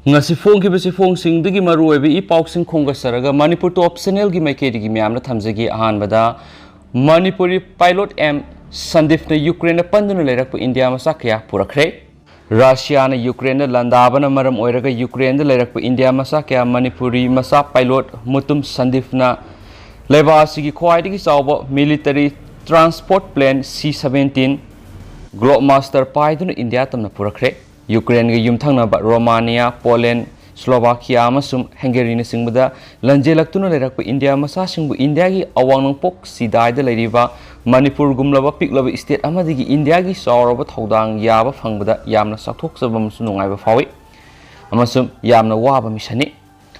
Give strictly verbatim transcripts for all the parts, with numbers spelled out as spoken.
ꯉꯁꯤ ꯐꯣꯡꯈꯤꯕ ꯆꯦꯐꯣꯡꯁꯤꯡꯗꯒꯤ ꯃꯔꯨꯑꯣꯏꯕ ꯏ ꯄꯥꯎꯁꯤꯡ ꯈꯣꯝꯒꯠꯆꯔꯒ ꯃꯅꯤꯄꯨꯔ ꯇꯣꯞ ꯆꯦꯅꯦꯜꯒꯤ ꯃꯥꯏꯀꯩꯗꯒꯤ ꯃꯌꯥꯝꯅ ꯊꯝꯖꯒꯦ꯫ ꯑꯍꯥꯟꯕꯗ, ꯃꯅꯤꯄꯨꯔꯤ ꯄꯥꯏꯂꯣꯠ ꯑꯦꯝ ꯁꯟꯗꯤꯞꯅ ꯌꯨꯀ꯭ꯔꯦꯟꯗ ꯄꯟꯗꯨꯅ ꯂꯩꯔꯛꯄ ꯏꯟꯗꯤꯌꯥ ꯃꯆꯥ ꯀꯌꯥ ꯄꯨꯔꯛꯈ꯭ꯔꯦ꯫ ꯔꯁꯤꯌꯥꯅ ꯌꯨꯀ꯭ꯔꯦꯟꯗ ꯂꯥꯟꯗꯥꯕꯅ ꯃꯔꯝ ꯑꯣꯏꯔꯒ ꯌꯨꯀ꯭ꯔꯦꯟꯗ ꯂꯩꯔꯛꯄ ꯏꯟꯗꯤꯌꯥ ꯃꯆꯥ ꯀꯌꯥ ꯃꯅꯤꯄꯨꯔꯤ ꯃꯆꯥ ꯄꯥꯏꯂꯣꯠ ꯃꯨꯇꯨꯝ ꯁꯟꯗꯤꯞꯅ ꯂꯩꯕꯥꯛ ꯑꯁꯤꯒꯤ ꯈ꯭ꯋꯥꯏꯗꯒꯤ ꯆꯥꯎꯕ ꯃꯤꯂꯤꯇꯔꯤ ꯇ꯭ꯔꯥꯟꯁꯄꯣꯔꯠ ꯄ꯭ꯂꯦꯟ ꯁꯤ ꯁꯕꯦꯟꯇꯤꯟ ꯒ꯭ꯂꯣꯕꯃꯥꯁꯇꯔ ꯄꯥꯏꯗꯨꯅ ꯏꯟꯗꯤꯌꯥ ꯇꯝꯅ ꯄꯨꯔꯛꯈ꯭ꯔꯦ꯫ ꯌꯨꯀ꯭ꯔꯦꯟꯒ ꯌꯨꯝꯊꯪꯅꯕ ꯔꯣꯃꯥꯅꯤꯌꯥ, ꯄꯣꯂꯦꯟ, ꯁ꯭ꯂꯣꯚꯥꯀꯤꯌꯥ ꯑꯃꯁꯨꯡ ꯍꯪꯒꯦꯔꯤꯅꯆꯤꯡꯕꯗ ꯂꯟꯖꯦꯜꯂꯛꯇꯨꯅ ꯂꯩꯔꯛꯄ ꯏꯟꯗꯤꯌꯥ ꯃꯆꯥꯁꯤꯡꯕꯨ ꯏꯟꯗꯤꯌꯥꯒꯤ ꯑꯋꯥꯡ ꯅꯣꯡꯄꯣꯛ ꯆꯤꯗꯥꯏꯗ ꯂꯩꯔꯤꯕ ꯃꯅꯤꯄꯨꯔꯒꯨꯝꯂꯕ ꯄꯤꯛꯂꯕ ꯁ꯭ꯇꯦꯠ ꯑꯃꯗꯒꯤ ꯏꯟꯗꯤꯌꯥꯒꯤ ꯆꯥꯎꯔꯕ ꯊꯧꯗꯥꯡ ꯌꯥꯕ ꯐꯪꯕꯗ ꯌꯥꯝꯅ ꯆꯥꯎꯊꯣꯛꯆꯕ ꯑꯃꯁꯨꯡ ꯅꯨꯡꯉꯥꯏꯕ ꯐꯥꯎꯏ ꯑꯃꯁꯨꯡ ꯌꯥꯝꯅ ꯋꯥꯕ ꯃꯤꯁꯟꯅꯤ꯫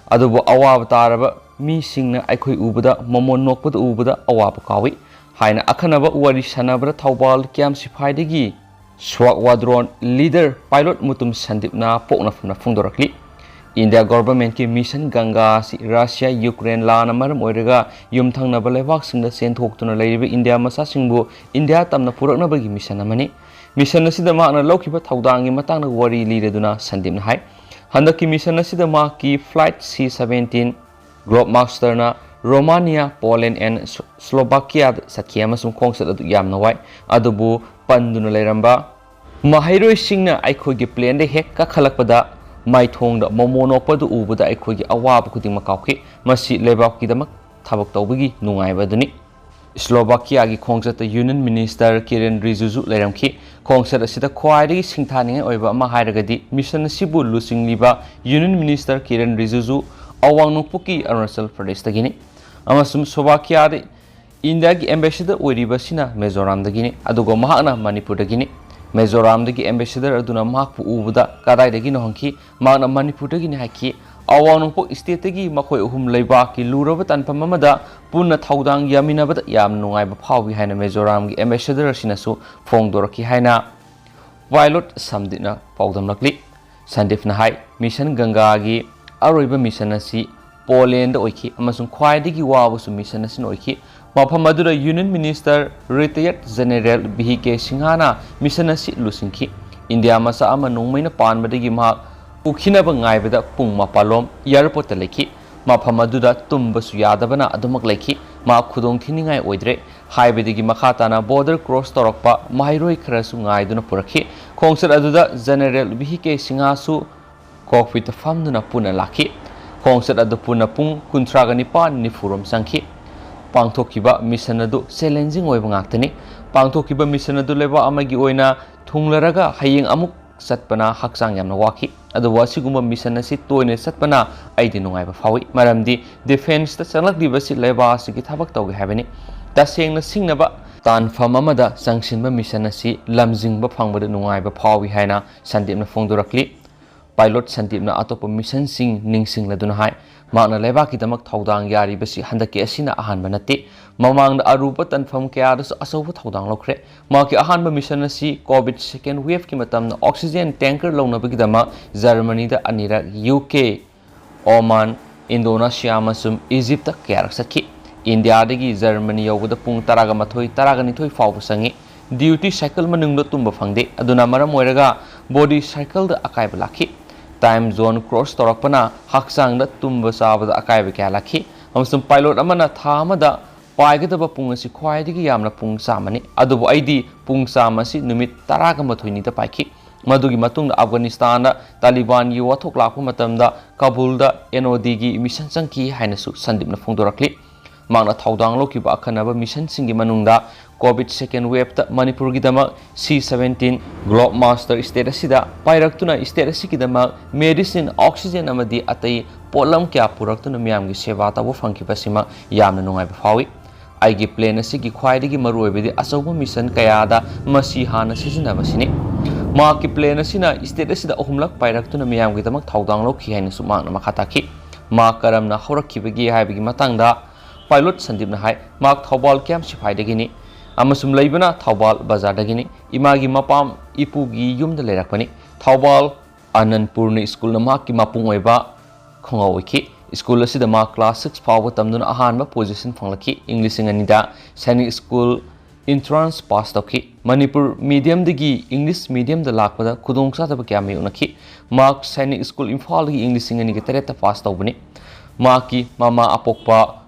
ꯑꯗꯨꯕꯨ ꯑꯋꯥꯕ ꯇꯥꯔꯕ ꯃꯤꯁꯤꯡꯅ ꯑꯩꯈꯣꯏ ꯎꯕꯗ, ꯃꯃꯣꯟ ꯅꯣꯛꯄꯗ ꯎꯕꯗ ꯑꯋꯥꯕ ꯀꯥꯎꯏ ꯍꯥꯏꯅ ꯑꯈꯟꯅꯕ ꯋꯥꯔꯤ ꯁꯥꯟꯅꯕꯗ ꯊꯧꯕꯥꯜ ꯀꯤꯌꯥꯝ ꯁꯤꯐꯥꯏꯗꯒꯤ ꯁ꯭ꯋꯥꯛꯋꯥꯗ꯭ꯔꯣꯟ ꯂꯤꯗꯔ ꯄꯥꯏꯂꯣꯠ ꯃꯨꯇꯨꯝ ꯁꯟꯗꯤꯞꯅ ꯄꯣꯛꯅꯐꯝꯅ ꯐꯣꯡꯗꯣꯔꯛꯂꯤ꯫ ꯏꯟꯗꯤꯌꯥ ꯒꯣꯚꯔꯟꯃꯦꯟꯠꯀꯤ ꯃꯤꯁꯟ ꯒꯪꯒꯥ ꯑꯁꯤ ꯔꯁꯤꯌꯥ, ꯌꯨꯀ꯭ꯔꯦꯟ ꯂꯥꯟꯅ ꯃꯔꯝ ꯑꯣꯏꯔꯒ ꯌꯨꯝꯊꯪꯅꯕ ꯂꯩꯕꯥꯛꯁꯤꯡꯗ ꯆꯦꯟꯊꯣꯛꯇꯨꯅ ꯂꯩꯔꯤꯕ ꯏꯟꯗꯤꯌꯥ ꯃꯆꯥꯁꯤꯡꯕꯨ ꯏꯟꯗꯤꯌꯥ ꯇꯝꯅ ꯄꯨꯔꯛꯅꯕꯒꯤ ꯃꯤꯁꯟ ꯑꯃꯅꯤ꯫ ꯃꯤꯁꯟ ꯑꯁꯤꯗ ꯃꯍꯥꯛꯅ ꯂꯧꯈꯤꯕ ꯊꯧꯗꯥꯡꯒꯤ ꯃꯇꯥꯡꯗ ꯋꯥꯔꯤ ꯂꯤꯔꯗꯨꯅ ꯁꯟꯗꯤꯞꯅ ꯍꯥꯏ, ꯍꯟꯗꯛꯀꯤ ꯃꯤꯁꯟ ꯑꯁꯤꯗ ꯃꯍꯥꯛꯀꯤ ꯐ꯭ꯂꯥꯏꯠ ꯁꯤ ꯁꯕꯦꯟꯇꯤꯟ ꯒ꯭ꯂꯣꯕꯃꯥꯁꯇꯔꯅ ꯔꯣꯃꯥꯅꯤꯌꯥ, ꯄꯣꯂꯦꯟ ꯑꯦꯟ ꯁ꯭ꯂꯣꯚꯥꯀꯤꯌꯥꯗ ꯆꯠꯈꯤ ꯑꯃꯁꯨꯡ ꯈꯣꯡꯆꯠ ꯑꯗꯨ ꯌꯥꯝꯅ ꯋꯥꯏ꯫ ꯑꯗꯨꯕꯨ ꯄꯟꯗꯨꯅ ꯂꯩꯔꯝꯕ ꯃꯍꯩꯔꯣꯏꯁꯤꯡꯅ ꯑꯩꯈꯣꯏꯒꯤ ꯄ꯭ꯂꯦꯟꯗ ꯍꯦꯛ ꯀꯥꯈꯠꯂꯛꯄꯗ ꯃꯥꯏꯊꯣꯡꯗ ꯃꯣꯃꯣꯟ ꯅꯣꯛꯄꯗꯨ ꯎꯕꯗ ꯑꯩꯈꯣꯏꯒꯤ ꯑꯋꯥꯕ ꯈꯨꯗꯤꯡꯃꯛ ꯀꯥꯎꯈꯤ꯫ ꯃꯁꯤ ꯂꯩꯕꯥꯛꯀꯤꯗꯃꯛ ꯊꯕꯛ ꯇꯧꯕꯒꯤ ꯅꯨꯡꯉꯥꯏꯕ ꯑꯗꯨꯅꯤ꯫ ꯁ꯭ꯂꯣꯚꯥꯀꯤꯌꯥꯒꯤ ꯈꯣꯡꯆꯠꯇ ꯌꯨꯅꯤꯌꯟ ꯃꯤꯅꯤꯁꯇꯔ ꯀꯤꯔꯦꯟ ꯔꯤꯖꯤꯖꯨ ꯂꯩꯔꯝꯈꯤ꯫ ꯈꯣꯡꯆꯠ ꯑꯁꯤꯗ ꯈ꯭ꯋꯥꯏꯗꯒꯤ ꯁꯤꯡꯊꯥꯅꯤꯡꯉꯥꯏ ꯑꯣꯏꯕ ꯑꯃ ꯍꯥꯏꯔꯒꯗꯤ ꯃꯤꯁꯟ ꯑꯁꯤꯕꯨ ꯂꯨꯆꯤꯡꯂꯤꯕ ꯌꯨꯅꯤꯌꯟ ꯃꯤꯅꯤꯁꯇꯔ ꯀꯤꯔꯦꯟ ꯔꯤꯖꯤꯖꯨ ꯑꯋꯥꯡ ꯅꯣꯡꯄꯣꯛꯀꯤ ꯑꯔꯨꯅꯥꯆꯜ ꯄ꯭ꯔꯗꯦꯁꯇꯒꯤꯅꯤ ꯑꯃꯁꯨꯡ ꯁ꯭ꯂꯣꯚꯥꯀꯤꯌꯥꯗ ꯏꯟꯗꯤꯌꯥꯒꯤ ꯑꯦꯝꯕꯦꯁꯦꯗꯔ ꯑꯣꯏꯔꯤꯕꯁꯤꯅ ꯃꯤꯖꯣꯔꯥꯝꯗꯒꯤꯅꯤ, ꯑꯗꯨꯒ ꯃꯍꯥꯛꯅ ꯃꯅꯤꯄꯨꯔꯗꯒꯤꯅꯤ꯫ ꯃꯤꯖꯣꯔꯥꯝꯗꯒꯤ ꯑꯦꯝꯕꯦꯁꯦꯗꯔ ꯑꯗꯨꯅ ꯃꯍꯥꯛꯄꯨ ꯎꯕꯗ ꯀꯗꯥꯏꯗꯒꯤꯅꯣ ꯍꯪꯈꯤ꯫ ꯃꯍꯥꯛꯅ ꯃꯅꯤꯄꯨꯔꯗꯒꯤꯅꯤ ꯍꯥꯏꯈꯤ꯫ ꯑꯋꯥꯡ ꯅꯣꯡꯄꯣꯛ ꯁ꯭ꯇꯦꯠꯇꯒꯤ ꯃꯈꯣꯏ ꯑꯍꯨꯝ ꯂꯩꯕꯥꯛꯀꯤ ꯂꯨꯔꯕ ꯇꯥꯟꯐꯝ ꯑꯃꯗ ꯄꯨꯟꯅ ꯊꯧꯗꯥꯡ ꯌꯥꯃꯤꯟꯅꯕꯗ ꯌꯥꯝꯅ ꯅꯨꯡꯉꯥꯏꯕ ꯐꯥꯎꯏ ꯍꯥꯏꯅ ꯃꯤꯖꯣꯔꯥꯝꯒꯤ ꯑꯦꯝꯕꯦꯁꯦꯗꯔ ꯑꯁꯤꯅꯁꯨ ꯐꯣꯡꯗꯣꯔꯛꯈꯤ ꯍꯥꯏꯅ ꯄꯥꯏꯂꯣꯠ ꯁꯟꯗꯤꯞꯅ ꯄꯥꯎꯗꯝꯂꯛꯂꯤ꯫ ꯁꯟꯗꯤꯞꯅ ꯍꯥꯏ, ꯃꯤꯁꯟ ꯒꯪꯒꯥꯒꯤ ꯑꯔꯣꯏꯕ ꯃꯤꯁꯟ ꯑꯁꯤ ꯄꯣꯂꯦꯟꯗ ꯑꯣꯏꯈꯤ ꯑꯃꯁꯨꯡ ꯈ꯭ꯋꯥꯏꯗꯒꯤ ꯋꯥꯕꯁꯨ ꯃꯤꯁꯟ ꯑꯁꯤꯅ ꯑꯣꯏꯈꯤ꯫ ꯃꯐꯝ ꯑꯗꯨꯗ ꯌꯨꯅꯤꯌꯟ ꯃꯤꯅꯤꯁꯇꯔ ꯔꯤꯇꯥꯌꯔꯗ ꯖꯦꯅꯦꯔꯦꯜ ꯚꯤ ꯀꯦ ꯁꯤꯡꯍꯅ ꯃꯤꯁꯟ ꯑꯁꯤ ꯂꯨꯆꯤꯡꯈꯤ꯫ ꯏꯟꯗꯤꯌꯥ ꯃꯆꯥ ꯑꯃ ꯅꯣꯡꯃꯩꯅ ꯄꯥꯟꯕꯗꯒꯤ ꯃꯍꯥꯛ ꯄꯨꯈꯤꯅꯕ ꯉꯥꯏꯕꯗ ꯄꯨꯡ ꯃꯥꯄꯜꯂꯣꯝ ꯑꯦꯌꯔꯄꯣꯔꯠꯇ ꯂꯩꯈꯤ꯫ ꯃꯐꯝ ꯑꯗꯨꯗ ꯇꯨꯝꯕꯁꯨ ꯌꯥꯗꯕꯅ ꯑꯗꯨꯃꯛ ꯂꯩꯈꯤ꯫ ꯃꯍꯥꯛ ꯈꯨꯗꯣꯡ ꯊꯤꯅꯤꯡꯉꯥꯏ ꯑꯣꯏꯗ꯭ꯔꯦ꯫ ꯍꯥꯏꯕꯗꯒꯤ ꯃꯈꯥ ꯇꯥꯅ ꯕꯣꯔꯗꯔ ꯀ꯭ꯔꯣꯁ ꯇꯧꯔꯛꯄ ꯃꯍꯩꯔꯣꯏ ꯈꯔꯁꯨ ꯉꯥꯏꯗꯨꯅ ꯄꯨꯔꯛꯈꯤ꯫ ꯈꯣꯡꯆꯠ ꯑꯗꯨꯗ ꯖꯦꯅꯔꯦꯜ ꯚꯤ ꯀꯦ ꯁꯤꯡꯍꯁꯨ ꯀꯣꯛꯄꯤꯠꯇ ꯐꯝꯗꯨꯅ ꯄꯨꯟꯅ ꯂꯥꯛꯈꯤ꯫ ꯈꯣꯡꯆꯠ ꯑꯗꯨ ꯄꯨꯟꯅ ꯄꯨꯡ ꯀꯨꯟꯊ꯭ꯔꯥꯒ ꯅꯤꯄꯥꯟ ꯅꯤꯐꯨꯔꯣꯝ ꯆꯪꯈꯤ꯫ ꯄꯥꯡꯊꯣꯛꯈꯤꯕ ꯃꯤꯁꯟ ꯑꯗꯨ ꯆꯦꯂꯦꯟꯖꯤꯡ ꯑꯣꯏꯕ ꯉꯥꯛꯇꯅꯤ꯫ ꯄꯥꯡꯊꯣꯛꯈꯤꯕ ꯃꯤꯁꯟ ꯑꯗꯨ ꯂꯩꯕꯥꯛ ꯑꯃꯒꯤ ꯑꯣꯏꯅ ꯊꯨꯡꯂꯔꯒ ꯍꯌꯦꯡ ꯑꯃꯨꯛ ꯆꯠꯄꯅ ꯍꯛꯆꯥꯡ ꯌꯥꯝꯅ ꯋꯥꯈꯤ꯫ ꯑꯗꯨꯕꯨ ꯑꯁꯤꯒꯨꯝꯕ ꯃꯤꯁꯟ ꯑꯁꯤ ꯇꯣꯏꯅ ꯆꯠꯄꯅ ꯑꯩꯗꯤ ꯅꯨꯡꯉꯥꯏꯕ ꯐꯥꯎꯏ, ꯃꯔꯝꯗꯤ ꯗꯤꯐꯦꯟꯁꯇ ꯆꯪꯂꯛꯂꯤꯕꯁꯤ ꯂꯩꯕꯥꯛ ꯑꯁꯤꯒꯤ ꯊꯕꯛ ꯇꯧꯒꯦ ꯍꯥꯏꯕꯅꯤ꯫ ꯇꯁꯦꯡꯅ ꯁꯤꯡꯅꯕ ꯇꯥꯟꯐꯝ ꯑꯃꯗ ꯆꯪꯁꯤꯟꯕ ꯃꯤꯁꯟ ꯑꯁꯤ ꯂꯝꯖꯤꯡꯕ ꯐꯪꯕꯗ ꯅꯨꯡꯉꯥꯏꯕ ꯐꯥꯎꯏ ꯍꯥꯏꯅ ꯁꯟꯗꯤꯞꯅ ꯐꯣꯡꯗꯣꯔꯛꯂꯤ꯫ ꯄꯥꯏꯂꯣꯠ ꯁꯟꯗꯤꯞꯅ ꯑꯇꯣꯞꯄ ꯃꯤꯁꯟꯁꯤꯡ ꯅꯤꯡꯁꯤꯡꯂꯗꯨꯅ ꯍꯥꯏ, ꯃꯍꯥꯛꯅ ꯂꯩꯕꯥꯛꯀꯤꯗꯃꯛ ꯊꯧꯗꯥꯡ ꯌꯥꯔꯤꯕꯁꯤ ꯍꯟꯗꯛꯀꯤ ꯑꯁꯤꯅ ꯑꯍꯥꯟꯕ ꯅꯠꯇꯦ꯫ ꯃꯃꯥꯡꯗ ꯑꯔꯨꯕ ꯇꯥꯟꯐꯝ ꯀꯌꯥꯗꯁꯨ ꯑꯆꯧꯕ ꯊꯧꯗꯥꯡ ꯂꯧꯈ꯭ꯔꯦ꯫ ꯃꯍꯥꯛꯀꯤ ꯑꯍꯥꯟꯕ ꯃꯤꯁꯟ ꯑꯁꯤ ꯀꯣꯚꯤꯗ ꯁꯦꯀꯦꯟ ꯋꯦꯚꯀꯤ ꯃꯇꯝꯗ ꯑꯣꯛꯁꯤꯖꯦꯟ ꯇꯦꯡꯀꯔ ꯂꯧꯅꯕꯒꯤꯗꯃꯛ ꯖꯔꯃꯅꯤꯗ ꯑꯅꯤꯔꯛ, ꯌꯨ ꯀꯦ, ꯑꯣꯃꯥꯟ, ꯏꯟꯗꯣꯅꯦꯁꯤꯌꯥ ꯑꯃꯁꯨꯡ ꯏꯖꯤꯞꯇ ꯀꯌꯥꯔꯛ ꯆꯠꯈꯤ꯫ ꯏꯟꯗꯤꯌꯥꯗꯒꯤ ꯖꯔꯃꯅꯤ ꯌꯧꯕꯗ ꯄꯨꯡ ꯇꯔꯥꯒ ꯃꯥꯊꯣꯏ, ꯇꯔꯥꯒ ꯅꯤꯊꯣꯏ ꯐꯥꯎꯕ ꯆꯪꯏ꯫ ꯗ꯭ꯌꯨꯇꯤ ꯁꯥꯏꯀꯜ ꯃꯅꯨꯡꯗ ꯇꯨꯝꯕ ꯐꯪꯗꯦ, ꯑꯗꯨꯅ ꯃꯔꯝ ꯑꯣꯏꯔꯒ ꯕꯣꯗꯤ ꯁꯥꯏꯀꯜꯗ ꯑꯀꯥꯏꯕ ꯂꯥꯛꯈꯤ꯫ ꯇꯥꯏꯝ ꯖꯣꯟ ꯀ꯭ꯔꯣꯁ ꯇꯧꯔꯛꯄꯅ ꯍꯛꯆꯥꯡꯗ ꯇꯨꯝꯕ ꯆꯥꯕꯗ ꯑꯀꯥꯏꯕ ꯀꯌꯥ ꯂꯥꯛꯈꯤ, ꯑꯃꯁꯨꯡ ꯄꯥꯏꯂꯣꯠ ꯑꯃꯅ ꯊꯥ ꯑꯃꯗ ꯄꯥꯏꯒꯗꯕ ꯄꯨꯡ ꯑꯁꯤ ꯈ꯭ꯋꯥꯏꯗꯒꯤ ꯌꯥꯝꯅ ꯄꯨꯡ ꯆꯥꯝꯃꯅꯤ, ꯑꯗꯨꯕꯨ ꯑꯩꯗꯤ ꯄꯨꯡ ꯆꯥꯝꯃ ꯑꯁꯤ ꯅꯨꯃꯤꯠ ꯇꯔꯥꯒ ꯃꯥꯊꯣꯏꯅꯤꯗ ꯄꯥꯏꯈꯤ꯫ ꯃꯗꯨꯒꯤ ꯃꯇꯨꯡꯗ ꯑꯐꯒꯥꯅꯤꯁꯇꯥꯟꯗ ꯇꯥꯂꯤꯕꯥꯟꯒꯤ ꯋꯥꯊꯣꯛ ꯂꯥꯛꯄ ꯃꯇꯝꯗ ꯀꯥꯕꯨꯜꯗ ꯑꯦꯟ ꯑꯣ ꯗꯤꯒꯤ ꯃꯤꯁꯟ ꯆꯪꯈꯤ ꯍꯥꯏꯅꯁꯨ ꯁꯟꯗꯤꯞꯅ ꯐꯣꯡꯗꯣꯔꯛꯂꯤ꯫ ꯃꯍꯥꯛꯅ ꯊꯧꯗꯥꯡ ꯂꯧꯈꯤꯕ ꯑꯈꯟꯅꯕ ꯃꯤꯁꯟꯁꯤꯡꯒꯤ ꯃꯅꯨꯡꯗ ꯀꯣꯚꯤꯗ ꯁꯦꯀꯦꯟ ꯋꯦꯚꯇ ꯃꯅꯤꯄꯨꯔꯒꯤꯗꯃꯛ ꯁꯤ ꯁꯚꯦꯟꯇꯤꯟ ꯒ꯭ꯂꯣꯕ ꯃꯥꯁꯇꯔ ꯁ꯭ꯇꯦꯠ ꯑꯁꯤꯗ ꯄꯥꯏꯔꯛꯇꯨꯅ ꯁ꯭ꯇꯦꯠ ꯑꯁꯤꯒꯤꯗꯃꯛ ꯃꯦꯗꯤꯁꯤꯟ, ꯑꯣꯛꯁꯤꯖꯦꯟ ꯑꯃꯗꯤ ꯑꯇꯩ ꯄꯣꯠꯂꯝ ꯀꯌꯥ ꯄꯨꯔꯛꯇꯨꯅ ꯃꯤꯌꯥꯝꯒꯤ ꯁꯦꯕꯥ ꯇꯧꯕ ꯐꯪꯈꯤꯕꯁꯤꯃꯛ ꯌꯥꯝꯅ ꯅꯨꯡꯉꯥꯏꯕ ꯐꯥꯎꯏ꯫ ꯑꯩꯒꯤ ꯄ꯭ꯂꯦꯟ ꯑꯁꯤꯒꯤ ꯈ꯭ꯋꯥꯏꯗꯒꯤ ꯃꯔꯨꯑꯣꯏꯕꯗꯤ ꯑꯆꯧꯕ ꯃꯤꯁꯟ ꯀꯌꯥꯗ ꯃꯁꯤ ꯍꯥꯟꯅ ꯁꯤꯖꯤꯟꯅꯕꯁꯤꯅꯤ꯫ ꯃꯍꯥꯛꯀꯤ ꯄ꯭ꯂꯦꯟ ꯑꯁꯤꯅ ꯁ꯭ꯇꯦꯠ ꯑꯁꯤꯗ ꯑꯍꯨꯝꯂꯛ ꯄꯥꯏꯔꯛꯇꯨꯅ ꯃꯤꯌꯥꯝꯒꯤꯗꯃꯛ ꯊꯧꯗꯥꯡ ꯂꯧꯈꯤ ꯍꯥꯏꯅꯁꯨ ꯃꯍꯥꯛꯅ ꯃꯈꯥ ꯇꯥꯈꯤ꯫ ꯃꯍꯥꯛ ꯀꯔꯝꯅ ꯍꯧꯔꯛꯈꯤꯕꯒꯦ ꯍꯥꯏꯕꯒꯤ ꯃꯇꯥꯡꯗ ꯄꯥꯏꯂꯣꯠ ꯁꯟꯗꯤꯞꯅ ꯍꯥꯏ, ꯃꯍꯥꯛ ꯊꯧꯕꯥꯜ ꯀꯦꯝ ꯁꯤꯐꯥꯏꯗꯒꯤꯅꯤ ꯑꯃꯁꯨꯡ ꯂꯩꯕꯅ ꯊꯧꯕꯥꯜ ꯕꯖꯥꯔꯗꯒꯤꯅꯤ꯫ ꯏꯃꯥꯒꯤ ꯃꯄꯥꯝ ꯏꯄꯨꯒꯤ ꯌꯨꯝꯗ ꯂꯩꯔꯛꯄꯅꯤ꯫ ꯊꯧꯕꯥꯜ ꯑꯅꯟꯄꯨꯔꯅꯤ ꯁ꯭ꯀꯨꯜꯅ ꯃꯍꯥꯛꯀꯤ ꯃꯄꯨꯡ ꯑꯣꯏꯕ ꯈꯣꯡꯎꯞ ꯑꯣꯏꯈꯤ꯫ ꯁ꯭ꯀꯨꯜ ꯑꯁꯤꯗ ꯃꯍꯥꯛ ꯀ꯭ꯂꯥꯁ ꯁꯤꯛꯁ ꯐꯥꯎꯕ ꯇꯝꯗꯨꯅ ꯑꯍꯥꯟꯕ ꯄꯣꯖꯤꯁꯟ ꯐꯪꯂꯛꯈꯤ꯫ ꯏꯪ ꯂꯤꯁꯤꯡ ꯑꯅꯤꯗ ꯁꯥꯏꯅꯤꯛ ꯁ꯭ꯀꯨꯜ Entrance pass ꯇꯧꯈꯤ꯫ ꯃꯅꯤꯄꯨꯔ mediumꯗꯒꯤ English mediumꯗ ꯂꯥꯛꯄꯗ ꯈꯨꯗꯣꯡꯆꯥꯗꯕ ꯀꯌꯥ ꯃꯥꯌꯣꯛꯅꯈꯤ꯫ ꯃꯍꯥꯛ ꯁꯥꯏꯅꯤꯛ ꯁ꯭ꯀꯨꯜ ꯏꯝꯐꯥꯜꯗꯒꯤ English ꯂꯤꯁꯤꯡ ꯑꯅꯤꯒ ꯇꯔꯦꯠꯇ pass ꯇꯧꯕꯅꯤ꯫ ꯃꯍꯥꯛꯀꯤ ꯃꯃꯥ ꯑꯄꯣꯛꯄ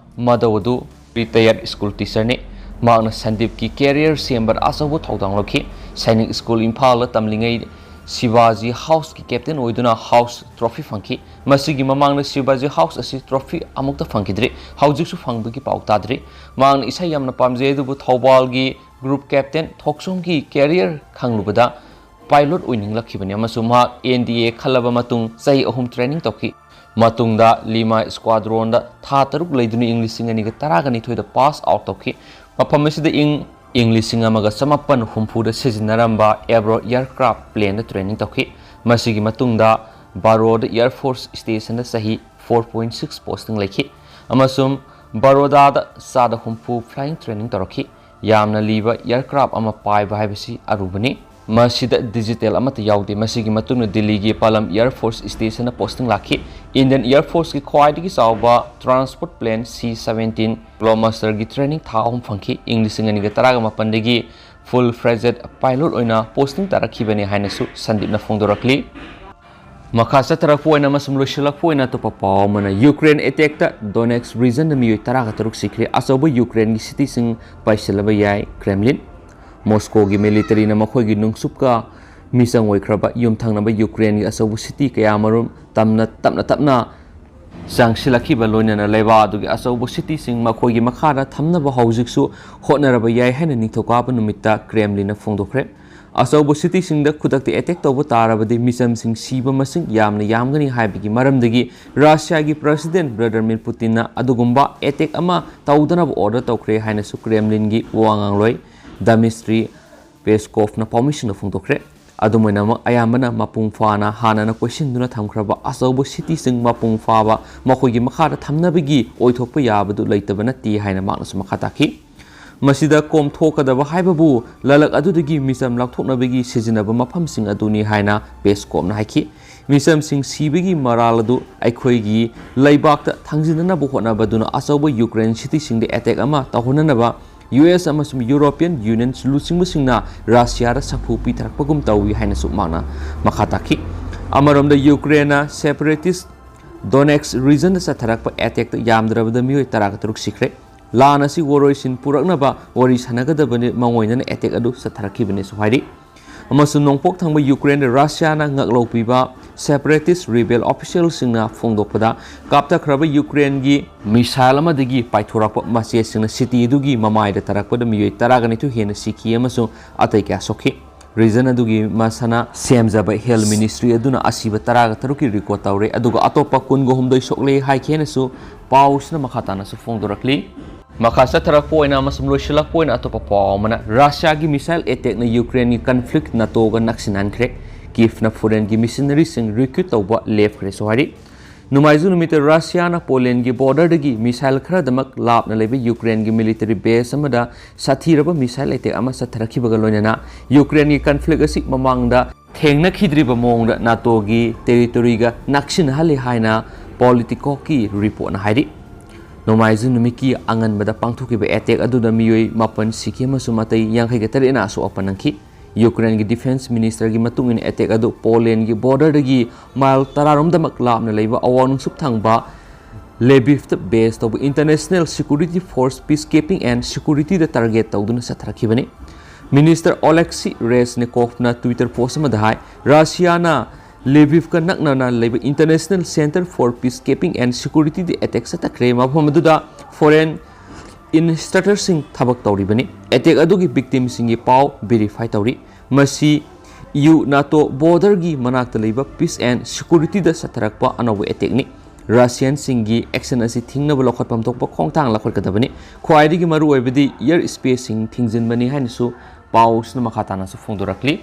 ꯃꯙꯧ ꯑꯗꯨ retired school teacherꯅꯤ꯫ ꯃꯍꯥꯛꯅ ꯁꯟꯗꯤꯞꯀꯤ career ꯁꯦꯝꯕꯗ ꯑꯆꯧꯕ ꯊꯧꯗꯥꯡ ꯂꯧꯈꯤ꯫ ꯁꯥꯏꯅꯤꯛ ꯁ꯭ꯀꯨꯜ ꯏꯝꯐꯥꯜꯗ ꯇꯝꯂꯤꯉꯩ ꯁꯤꯕꯥꯖꯤ ꯍꯥꯎꯁꯀꯤ captain ꯑꯣꯏꯗꯨꯅ ꯍꯥꯎꯁ trophy ꯐꯪꯈꯤ꯫ ꯃꯁꯤꯒꯤ ꯃꯃꯥꯡꯗ ꯁꯤꯕꯥꯖꯤ ꯍꯥꯎꯁ ꯑꯁꯤ trophy ꯑꯃꯨꯛꯇ ꯐꯪꯈꯤꯗ꯭ꯔꯤ꯫ ꯍꯧꯖꯤꯛꯁꯨ ꯐꯪꯕꯒꯤ ꯄꯥꯎ ꯇꯥꯗ꯭ꯔꯤ꯫ ꯃꯍꯥꯛꯅ ꯏꯁꯩ ꯌꯥꯝꯅ ꯄꯥꯝꯖꯩ, ꯑꯗꯨꯕꯨ ꯊꯧꯕꯥꯜꯒꯤ group captain ꯊꯣꯛꯆꯣꯝꯒꯤ career ꯈꯪꯂꯨꯕꯗ pilot ꯑꯣꯏꯅꯤꯡꯂꯛꯈꯤꯕꯅꯤ ꯑꯃꯁꯨꯡ ꯃꯍꯥꯛ N D A ꯈꯜꯂꯕ ꯃꯇꯨꯡ ꯆꯍꯤ ꯑꯍꯨꯝ training ꯇꯧꯈꯤ꯫ ꯃꯇꯨꯡꯗ ꯂꯤꯃꯥ squadronꯗ ꯊꯥ ꯇꯔꯨꯛ ꯂꯩꯗꯨꯅ ꯏꯪ ꯂꯤꯁꯤꯡ ꯑꯅꯤꯒ ꯇꯔꯥꯒ ꯅꯤꯊꯣꯏꯗ pass out ꯇꯧꯈꯤ꯫ ꯃꯐꯝ ꯑꯁꯤꯗ ꯏꯪ, ꯏꯪ ꯂꯤꯁꯤꯡ ꯑꯃꯒ ꯆꯃꯥꯄꯟ ꯍꯨꯝꯐꯨꯗ ꯁꯤꯖꯤꯟꯅꯔꯝꯕ Avro aircraft planeꯗ training ꯇꯧꯈꯤ꯫ ꯃꯁꯤꯒꯤ ꯃꯇꯨꯡꯗ ꯕꯔꯣꯗ Air Force Stationꯗ ꯆꯍꯤ four point six posting ꯂꯩꯈꯤ ꯑꯃꯁꯨꯡ ꯕꯔꯣꯗꯥꯗ ꯆꯥꯗ ꯍꯨꯝꯐꯨ flying training ꯇꯧꯔꯛꯈꯤ꯫ ꯌꯥꯝꯅ ꯂꯤꯕ aircraft ꯑꯃ ꯄꯥꯏꯕ ꯍꯥꯏꯕꯁꯤ ꯑꯔꯨꯕꯅꯤ꯫ ꯃꯁꯤꯗ digital ꯑꯃꯠꯇ ꯌꯥꯎꯗꯦ꯫ ꯃꯁꯤꯒꯤ ꯃꯇꯨꯡꯗ ꯗꯤꯜꯂꯤꯒꯤ ꯄꯥꯂꯝ Air Force Stationꯗ posting ꯂꯥꯛꯈꯤ꯫ Indian Air Forceꯀꯤ ꯈ꯭ꯋꯥꯏꯗꯒꯤ ꯆꯥꯎꯕ transport plane C seventeen Globusterꯒꯤ training ꯊꯥ ꯑꯍꯨꯝ ꯐꯪꯈꯤ꯫ ꯏꯪ ꯂꯤꯁꯤꯡ ꯑꯅꯤꯒ ꯇꯔꯥꯒ ꯃꯥꯄꯟꯗꯒꯤ full-fledged pilot ꯑꯣꯏꯅ posting ꯇꯥꯔꯛꯈꯤꯕꯅꯤ ꯍꯥꯏꯅꯁꯨ ꯁꯟꯗꯤꯞꯅ ꯐꯣꯡꯗꯣꯔꯛꯂꯤ꯫ ꯃꯈꯥ ꯆꯠꯊꯔꯛꯄ ꯑꯣꯏꯅ ꯑꯃꯁꯨꯡ ꯂꯣꯏꯁꯤꯜꯂꯛꯄ ꯑꯣꯏꯅ ꯑꯇꯣꯞꯄ ꯄꯥꯎ ꯑꯃꯅ, Ukraine attackꯇ Donetsk regionꯗ ꯃꯤꯑꯣꯏ ꯇꯔꯥꯒ ꯇꯔꯨꯛ ꯁꯤꯈ꯭ꯔꯦ꯫ ꯑꯆꯧꯕ Ukraineꯒꯤ cityꯁꯤꯡ ꯄꯥꯏꯁꯤꯜꯂꯕ ꯌꯥꯏ꯫ Kremlin, Moscowꯒꯤ militaryꯅ ꯃꯈꯣꯏꯒꯤ ꯅꯨꯡꯆꯨꯞꯀ ꯃꯤꯆꯪ ꯑꯣꯏꯈ꯭ꯔꯕ ꯌꯨꯝꯊꯪꯅꯕ Ukraineꯒꯤ ꯑꯆꯧꯕ city ꯀꯌꯥꯃꯔꯨꯝ ꯇꯝꯅ, ꯇꯞꯅ ꯇꯞꯅ ꯆꯪꯁꯤꯜꯂꯛꯈꯤꯕ ꯂꯣꯏꯅꯅ ꯂꯩꯕꯥꯛ ꯑꯗꯨꯒꯤ ꯑꯆꯧꯕ cityꯁꯤꯡ ꯃꯈꯣꯏꯒꯤ ꯃꯈꯥꯗ ꯊꯝꯅꯕ ꯍꯧꯖꯤꯛꯁꯨ ꯍꯣꯠꯅꯔꯕ ꯌꯥꯏ ꯍꯥꯏꯅ ꯅꯤꯡꯊꯧꯀꯥꯕ ꯅꯨꯃꯤꯠꯇ Kremlinꯅ ꯐꯣꯡꯗꯣꯛꯈ꯭ꯔꯦ꯫ ꯑꯆꯧꯕ cityꯁꯤꯡꯗ ꯈꯨꯗꯛꯇ attack ꯇꯧꯕ ꯇꯥꯔꯕꯗꯤ ꯃꯤꯆꯝꯁꯤꯡ ꯁꯤꯕ ꯃꯁꯤꯡ ꯌꯥꯝꯅ ꯌꯥꯝꯒꯅꯤ ꯍꯥꯏꯕꯒꯤ ꯃꯔꯝꯗꯒꯤ Russiaꯒꯤ President Vladimir Putinꯅ ꯑꯗꯨꯒꯨꯝꯕ attack ꯑꯃ ꯇꯧꯗꯅꯕ order ꯇꯧꯈ꯭ꯔꯦ ꯍꯥꯏꯅꯁꯨ Kremlinꯒꯤ ꯋꯥ ꯉꯥꯡꯂꯣꯏ Dmitry Peskovꯅ ꯄꯥꯎꯃꯤꯁꯤꯡꯗ ꯐꯣꯡꯗꯣꯛꯈ꯭ꯔꯦ꯫ ꯑꯗꯨꯝ ꯑꯣꯏꯅꯃꯛ, ꯑꯌꯥꯝꯕꯅ ꯃꯄꯨꯡ ꯐꯥꯅ ꯍꯥꯟꯅꯅ ꯀꯣꯏꯁꯤꯟꯗꯨꯅ ꯊꯝꯈ꯭ꯔꯕ ꯑꯆꯧꯕ cityꯁꯤꯡ ꯃꯄꯨꯡ ꯐꯥꯕ ꯃꯈꯣꯏꯒꯤ ꯃꯈꯥꯗ ꯊꯝꯅꯕꯒꯤ ꯑꯣꯏꯊꯣꯛꯄ ꯌꯥꯕꯗꯨ ꯂꯩꯇꯕ ꯅꯠꯇꯦ ꯍꯥꯏꯅ ꯃꯍꯥꯛꯅꯁꯨ ꯃꯈꯥ ꯇꯥꯈꯤ꯫ ꯃꯁꯤꯗ ꯀꯣꯝꯊꯣꯛꯀꯗꯕ ꯍꯥꯏꯕꯕꯨ ꯂꯂꯛ ꯑꯗꯨꯗꯒꯤ ꯃꯤꯆꯝ ꯂꯧꯊꯣꯛꯅꯕꯒꯤ ꯁꯤꯖꯤꯟꯅꯕ ꯃꯐꯝꯁꯤꯡ ꯑꯗꯨꯅꯤ ꯍꯥꯏꯅ Peskovꯅ ꯍꯥꯏꯈꯤ꯫ ꯃꯤꯆꯝꯁꯤꯡ ꯁꯤꯕꯒꯤ ꯃꯔꯥꯜ ꯑꯗꯨ ꯑꯩꯈꯣꯏꯒꯤ ꯂꯩꯕꯥꯛꯇ ꯊꯥꯡꯖꯤꯟꯅꯅꯕ ꯍꯣꯠꯅꯕꯗꯨꯅ ꯑꯆꯧꯕ Ukraine cityꯁꯤꯡꯗ attack ꯑꯃ ꯇꯧꯍꯟꯅꯅꯕ ꯌꯨ ꯑꯦꯁ ꯑꯃꯁꯨꯡ ꯌꯨꯔꯣꯄꯤꯌꯟ ꯌꯨꯅꯤꯌꯟ ꯂꯨꯆꯤꯡꯕꯁꯤꯡꯅ ꯔꯁꯤꯌꯥꯗ ꯁꯥꯐꯨ ꯄꯤꯊꯔꯛꯄꯒꯨꯝ ꯇꯧꯏ ꯍꯥꯏꯅꯁꯨ ꯃꯍꯥꯛꯅ ꯃꯈꯥ ꯇꯥꯈꯤ꯫ ꯑꯃꯔꯣꯝꯗ ꯌꯨꯀ꯭ꯔꯦꯟꯅ separatist Donetsk regionꯗ ꯆꯠꯊꯔꯛꯄ attackꯇ ꯌꯥꯝꯗ꯭ꯔꯕꯗ ꯃꯤꯑꯣꯏ ꯇꯔꯥꯒ ꯇꯔꯨꯛ ꯁꯤꯈ꯭ꯔꯦ꯫ ꯂꯥꯟ ꯑꯁꯤ ꯋꯥꯔꯣꯏꯁꯤꯟ ꯄꯨꯔꯛꯅꯕ ꯋꯥꯔꯤ ꯁꯥꯟꯅꯒꯗꯕꯅꯤ ꯃꯥꯡꯑꯣꯏꯅꯅ attack ꯑꯗꯨ ꯆꯠꯊꯔꯛꯈꯤꯕꯅꯦꯁꯨ ꯍꯥꯏꯔꯤ꯫ ꯑꯃꯁꯨꯡ ꯅꯣꯡꯄꯣꯛ ꯊꯪꯕ ꯌꯨꯀ꯭ꯔꯦꯟꯗ ꯔꯁꯤꯌꯥꯅ ꯉꯥꯛꯂꯧꯄꯤꯕ separatist rebel officialꯁꯤꯡꯅ ꯐꯣꯡꯗꯣꯛꯄꯗ, ꯀꯥꯞꯊꯈ꯭ꯔꯕ ꯌꯨꯀ꯭ꯔꯦꯟꯒꯤ missile ꯑꯃꯗꯒꯤ ꯄꯥꯏꯊꯣꯔꯛꯄ ꯃꯆꯦꯠꯁꯤꯡꯅ city ꯑꯗꯨꯒꯤ ꯃꯃꯥꯏꯗ ꯇꯥꯔꯛꯄꯗ ꯃꯤꯑꯣꯏ ꯇꯔꯥꯒ ꯅꯤꯊꯣꯏ ꯍꯦꯟꯅ ꯁꯤꯈꯤ ꯑꯃꯁꯨꯡ ꯑꯇꯩ ꯀꯌꯥ ꯁꯣꯛꯈꯤ꯫ Region ꯑꯗꯨꯒꯤ ꯃꯁꯥꯅ ꯁꯦꯝꯖꯕ health ministry ꯑꯗꯨꯅ ꯑꯁꯤꯕ ꯇꯔꯥꯒ ꯇꯔꯨꯛꯀꯤ record ꯇꯧꯔꯦ, ꯑꯗꯨꯒ ꯑꯇꯣꯞꯄ ꯀꯨꯟꯒ ꯍꯨꯝꯗꯣꯏ ꯁꯣꯛꯂꯦ ꯍꯥꯏꯈꯤ ꯍꯥꯏꯅꯁꯨ ꯄꯥꯎꯁꯤꯅ ꯃꯈꯥ ꯇꯥꯅꯁꯨ ꯐꯣꯡꯗꯣꯔꯛꯂꯤ꯫ ꯃꯈꯥ ꯆꯠꯊꯔꯛꯄ ꯑꯣꯏꯅ ꯑꯃꯁꯨꯡ ꯂꯣꯏꯁꯤꯜꯂꯛꯄ ꯑꯣꯏꯅ ꯑꯇꯣꯞꯄ ꯄꯥꯎ ꯑꯃꯅ, ꯔꯁꯤꯌꯥꯒꯤ missile attackꯅ ꯌꯨꯀ꯭ꯔꯦꯟꯒꯤ conflict NATOꯒ ꯅꯛꯁꯤꯟꯅꯍꯟꯈ꯭ꯔꯦ꯫ Kievꯅ foreignꯒꯤ missionaryꯁꯤꯡ recruit ꯇꯧꯕ ꯂꯦꯞꯈ꯭ꯔꯦꯁꯨ ꯍꯥꯏꯔꯤ꯫ ꯅꯣꯡꯃꯥꯏꯖꯤꯡ ꯅꯨꯃꯤꯠꯇ ꯔꯁꯤꯌꯥꯅ Polandꯒꯤ borderꯗꯒꯤ missile ꯈꯔꯗꯃꯛ ꯂꯥꯞꯅ ꯂꯩꯕ ꯌꯨꯀ꯭ꯔꯦꯟꯒꯤ military base ꯑꯃꯗ ꯁꯥꯊꯤꯔꯕ missile attack ꯑꯃ ꯆꯠꯊꯔꯛꯈꯤꯕꯒ ꯂꯣꯏꯅꯅ ꯌꯨꯀ꯭ꯔꯦꯟꯒꯤ conflict ꯑꯁꯤ ꯃꯃꯥꯡꯗ ꯊꯦꯡꯅꯈꯤꯗ꯭ꯔꯤꯕ ꯃꯑꯣꯡꯗ NATOꯒꯤ territoryꯒ ꯅꯛꯁꯤꯟꯅꯍꯜꯂꯤ ꯍꯥꯏꯅ Politicoꯒꯤ reportꯅ ꯍꯥꯏꯔꯤ꯫ ꯅꯣꯡꯃꯥꯏꯖꯤꯡ ꯅꯨꯃꯤꯠꯀꯤ ꯑꯉꯟꯕꯗ ꯄꯥꯡꯊꯣꯛꯈꯤꯕ attack ꯑꯗꯨꯗ ꯃꯤꯑꯣꯏ ꯃꯥꯄꯟ ꯁꯤꯈꯤ ꯑꯃꯁꯨꯡ ꯑꯇꯩ ꯌꯥꯡꯈꯩꯒ ꯇꯔꯦꯠꯅ ꯑꯁꯣꯛ ꯑꯄꯟ ꯅꯪꯈꯤ꯫ ꯌꯨꯀ꯭ꯔꯦꯟꯒꯤ defence ministerꯒꯤ ꯃꯇꯨꯡ ꯏꯟꯅ attack ꯑꯗꯨ Polandꯒꯤ borderꯗꯒꯤ mile ꯇꯔꯥꯔꯣꯝꯗꯃꯛ ꯂꯥꯞꯅ ꯂꯩꯕ ꯑꯋꯥꯡ ꯅꯣꯡꯆꯨꯞ ꯊꯪꯕ Lvivꯇ base ꯇꯧꯕ International Security Force Peacekeeping and Securityꯗ target ꯇꯧꯗꯨꯅ ꯆꯠꯊꯔꯛꯈꯤꯕꯅꯤ꯫ Minister Oleksiy Reznikovꯅ Twitter post ꯑꯃꯗ ꯍꯥꯏ, ꯔꯁꯤꯌꯥꯅ Lvivꯀ ꯅꯛꯅꯅ ꯂꯩꯕ International Center for Peacekeeping and Securityꯗ attack ꯆꯠꯊꯈ꯭ꯔꯦ, ꯃꯐꯝ ꯑꯗꯨꯗ foreign instructorꯁꯤꯡ ꯊꯕꯛ ꯇꯧꯔꯤꯕꯅꯤ꯫ Attack ꯑꯗꯨꯒꯤ victimꯁꯤꯡꯒꯤ ꯄꯥꯎ verify ꯇꯧꯔꯤ꯫ ꯃꯁꯤ EU NATO borderꯒꯤ ꯃꯅꯥꯛꯇ ꯂꯩꯕ peace and securityꯗ ꯆꯠꯊꯔꯛꯄ ꯑꯅꯧꯕ attackꯅꯤ꯫ Russianꯁꯤꯡꯒꯤ action ꯑꯁꯤ ꯊꯤꯡꯅꯕ ꯂꯧꯈꯠꯐꯝ ꯊꯣꯛꯄ ꯈꯣꯡꯊꯥꯡ ꯂꯧꯈꯠꯀꯗꯕꯅꯤ꯫ ꯈ꯭ꯋꯥꯏꯗꯒꯤ ꯃꯔꯨꯑꯣꯏꯕꯗꯤ air spaceꯁꯤꯡ ꯊꯤꯡꯖꯤꯟꯕꯅꯤ ꯍꯥꯏꯅꯁꯨ ꯄꯥꯎꯁꯤꯅ ꯃꯈꯥ ꯇꯥꯅꯁꯨ ꯐꯣꯡꯗꯣꯔꯛꯂꯤ꯫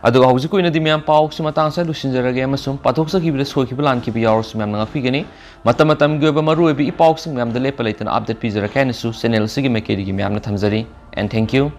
ꯑꯗꯨꯒ ꯍꯧꯖꯤꯛꯀꯤ ꯑꯣꯏꯅꯗꯤ ꯃꯌꯥꯝ ꯄꯥꯎꯁꯤ ꯃꯇꯥꯡ ꯑꯁꯤꯗ ꯂꯣꯏꯁꯤꯟꯖꯔꯒꯦ ꯑꯃꯁꯨꯡ ꯄꯥꯊꯣꯛꯆꯈꯤꯕꯗ ꯁꯣꯏꯈꯤꯕ ꯂꯥꯟꯈꯤꯕ ꯌꯥꯎꯔꯁꯨ ꯃꯌꯥꯝꯅ ꯉꯥꯛꯄꯤꯒꯅꯤ꯫ ꯃꯇꯝ ꯃꯇꯝꯒꯤ ꯑꯣꯏꯕ ꯃꯔꯨꯑꯣꯏꯕ ꯏ ꯄꯥꯎꯁꯤꯡ ꯃꯌꯥꯝꯗ ꯂꯦꯞꯄ ꯂꯩꯇꯅ update ꯄꯤꯖꯔꯛꯀꯦ ꯍꯥꯏꯅꯁꯨ channel ꯑꯁꯤꯒꯤ ꯃꯥꯏꯀꯩꯗꯒꯤ ꯃꯌꯥꯝꯅ ꯊꯝꯖꯔꯤ꯫ And thank you.